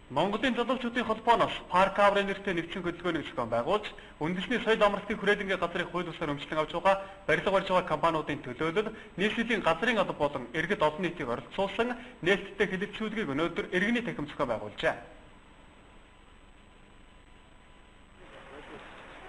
Монголын залуучуудын холбооноос Парк Аврын нэртэй нэгдсэн хөдөлгөөнийг зохион байгуулж, үндэсний соёл амралтын хүрээлэнгийн газрыг хууль бусаар өмчлөн авч байгаа барилга барьж байгаа компаниудын төлөөлөл, нийслэлийн газрын алба болон иргэд олон нийтийг оролцуулсан нээлттэй хэлэлцүүлгийг өнөөдөр иргэний танхим зохион байгуулжээ.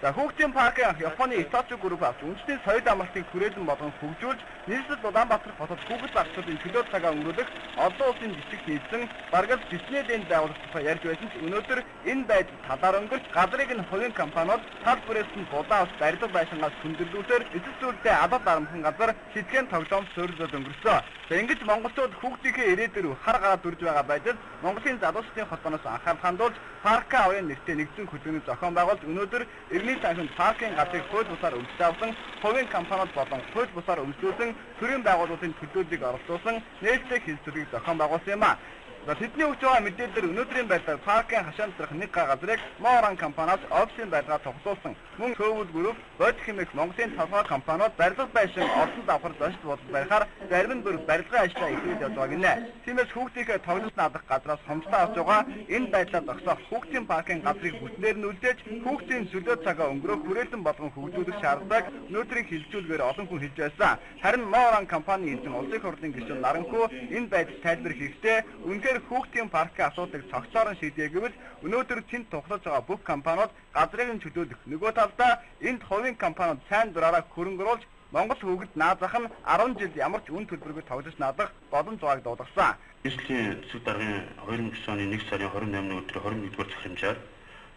За хүүхдийн паркын Японы Иточу групп авч үндэсний соёл амралтыг хүрээлэн болгон хөгжүүлж нийслэл Улаанбаатар хотод хүүхэд багцуудын чөлөө цагаа өнгөрүүлэх олон улсын жижиг нийслэн бараг л Диснейленд байгуулах тухай ярьж байсан ч өнөөдөр энэ байдал талаар өнгөрч газрыг нь хувийн компаниуд тал бүрээс нь булаа авч барилга байшингаас хүндэрлүүлсээр эцэс зүйлдээ алал дарамхан газар шидгэн тоглоом суурилаад өнгөрсөн. За ингэж монголчууд хүүхдийнхээ ирээдүйн рүү хар гараад үрж байгаа байдал Монголын залуучдын холбооноос анхаарал хандуулж Парк Аврын нэртэй нэгдсэн хөдөлгөөнийг зохион байгуулж өнөөдөр иргэний танхимд паркын газрыг хууль бусаар өмчлөн авсан хувийн компаниуд болон хууль бусаар өмчлүүлсэн төрийн байгууллагын төлөөллийг оролцуулсан нээлттэй хэлэлцүүлгийг зохион байгуулсан юм а. За тэдний өгч байгаа мэдээлэлээр өнөөдрийн байдлаар паркын хашаан доторх нэг га газрыг Мооран компаниас офисын барилгаар тогтоолсон. Мөн Цөөвөл групп, Бодит хэмээх Монголын толгой компаниуд барилга байшин олон давхар зочид буудал барихаар зарим нь бүр барилгын ажлаа эхлүүлж явж байгаа гинэ. Тиймээс хүүхдийнхээ тоглож наадах газраас хомсдоо авч байгаа энэ байдлаа зогсоох хүүхдийн паркын газрыг бүтнээр нь үлдээж хүүхдийн чөлөө цагаа өнгөрөөх хүрээлэн болгон хөгжүүлэх шаардлагыг өнөөдрийн хэлэлцүүлгээр олон хүн хэлж байсан. Харин Мооран компани эзэн улсын хурлын гишүүн Наранхүү энэ байдал тайлбар хийхдээ үнэхээр хүүхдийн паркын асуудлыг цогцоор нь шийдье гэвэл өнөөдөр тэнд тухлаж байгаа бүх компаниуд газрыг нь чөлөөлөх. Нөгөө талдаа энд хувийн компаниуд сайн дураараа хөрөнгө оруулж Монгол хүүхэд наазах нь 10 жил ямар ч үн төлбөргүй тоглож наадах боломж байгааг дуулгасан. Нийслэлийн засаг даргын 2009 оны 1 сарын 28-ны өдөр 21-р захирамжаар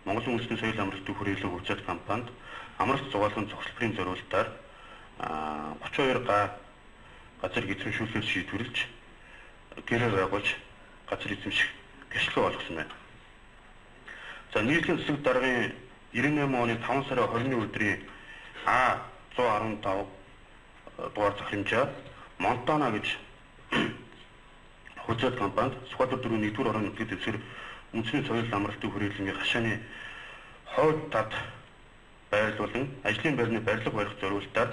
Монголын үндэсний соёл амралтын хүрээлэн хөгжүүлэлт компанид амралт зугаалгын зогсолборын зориултаар 32 га газар эзэмшүүлэхээр шийдвэрлэж гэрээ байгуулж газар эзэмших гэрчлэл олгосон байна. За нийслэлийн засаг даргын 98 оны 5 сарын 20-ны өдрийн А 115 дугаар захирамжаар Монтана гэж хөгжүүлэлт компанид Сүхбаатар 4 1-р орон нутгийн дэвсгэр үндэсний соёл амралтын хүрээлэнгийн хашааны хойд талд байрлуулан ажлын байрны барилга барих зориултаар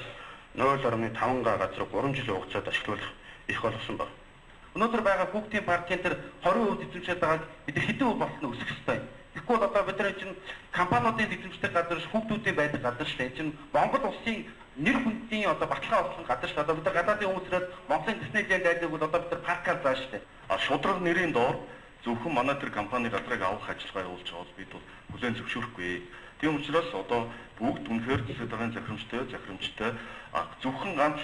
0.5 га газар 3 жилийн хугацаанд ашиглуулах эрх олгосон байна. Өнөөдөр байгаа хүүхдийн паркын тэр 20% эзэмшээд байгааг бид хэдэн хувь болсон өсөх ёстой. Тэгэхгүй бол одоо бид нар чинь компаниудын эзэмшдэг газар ш хүүхдүүдийн байдаг газар шүү дээ. Чинь Монгол улсын нэр хүндийн одоо баталгаа болсон газар шүү дээ. Одоо бид нар гадаадын хүмүүс ирээд Монголын Диснейленд айлыг бол одоо бид нар паркаар заа шүү дээ. А шударга нэрийн доор зөвхөн манай тэр компани газрыг авах ажиллагаа явуулж байгаа бол бид бол хүлээн зөвшөөрөхгүй. Тийм учраас одоо бүгд үнэхээр засаг даргын захирамжтай зөвхөн ганц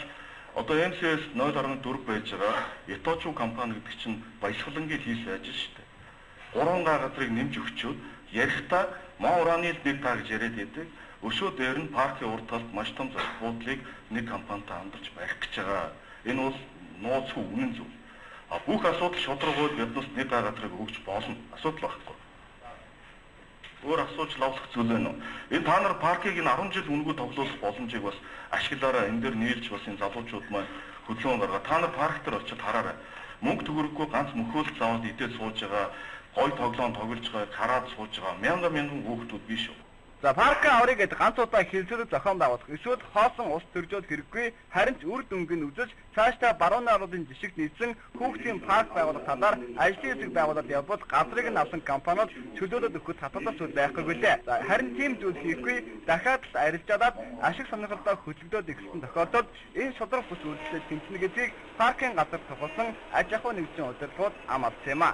одоо МСС 0.4 байж байгаа Иточу компани гэдэг чинь баясгалангийн хийс ажил шүү дээ. 3 га газрыг нэмж өгчөөд ярихдаа Моораны л 1 га гэж яриад байдаг. Өшөө дээр нь паркын урд талд маш том зочид буудлыг нэг компанитай хамтарч барих гэж байгаа. Энэ бол нууцгүй үнэн зүйл. А бүх асуудал шударгууд биднээс 1 га газрыг өгч болно. Асуудал байхгүй. Өөр асууж лавлах зүйл байна уу? Энэ та нар паркийг энэ 10 жил үнэгүй тоглуулах боломжийг бас ашиглаарай. Энэ дээр нийлж бас энэ залуучууд маань хөдөлгөөн гаргаа. Та нар парк дээр очиод хараарай. Мөнгө төгрөггүй ганц мөхөөлт аваад идээд сууж байгаа, гой тоглоом тоглож байгаа, хараад сууж байгаа мянган мянган хүүхдүүд биш үү? За паркын аврыг гээд ганц удаа хэлэлцүүлэг зохион байгуулах эсвэл хоосон ус төржөөд хэрэггүй харин ч үр дүнг нь үзэж цаашдаа баруун аруудын жишгт нийцсэн хүүхдийн парк байгуулах талаар ажлын хэсэг байгуулад явбал газрыг нь авсан компаниуд чөлөөлөд өгөхөд татварлах зүйл байхгүй гэлээ. За харин тийм зүйл хийхгүй дахиад л арилжаалаад ашиг сонирхолтой хөдөлгөөд эхэлсэн тохиолдолд энэ шударга бүс үйлдэлээ тэмцэнэ гэдгийг паркын газар тухалсан аж ахуй нэгжийн удирдлагууд ам алдсан юм а.